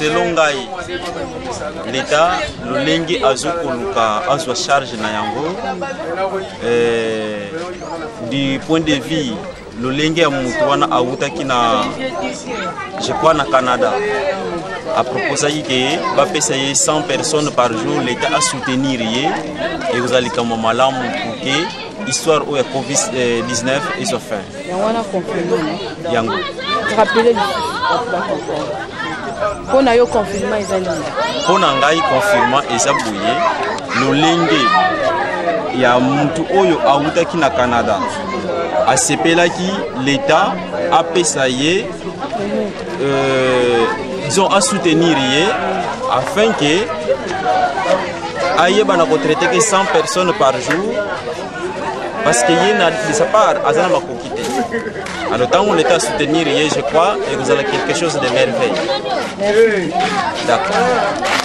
Selon ngai, l'État lolenge azokoluka azwa charge na yango, du point de vue lolenge ya motu wana awutaki na, je crois, na Canada, aproposaki ke bapesa ye 100 personnes par jour, l'État asoutenir ye, ekozala likambo malamu pour ke histoire oyo ya Covid 19 ezwa fin. Yango wana confinement. Yango. Rappele bato bacomprendre, mpo na yo confinement eza nini? Mpo na ngai confinement eza boye: lolenge ya mutu oyo awutaki na Canada asepelaki l'État apesa ye, disons asoutenir ye afin ke ayeba na kotraite ke 100 personnes par jour, parce que ye na de sa part aza na makoki te. Alors ntango l'État soutenir ye, je crois ekozala quelque chose de merveille. D'accord.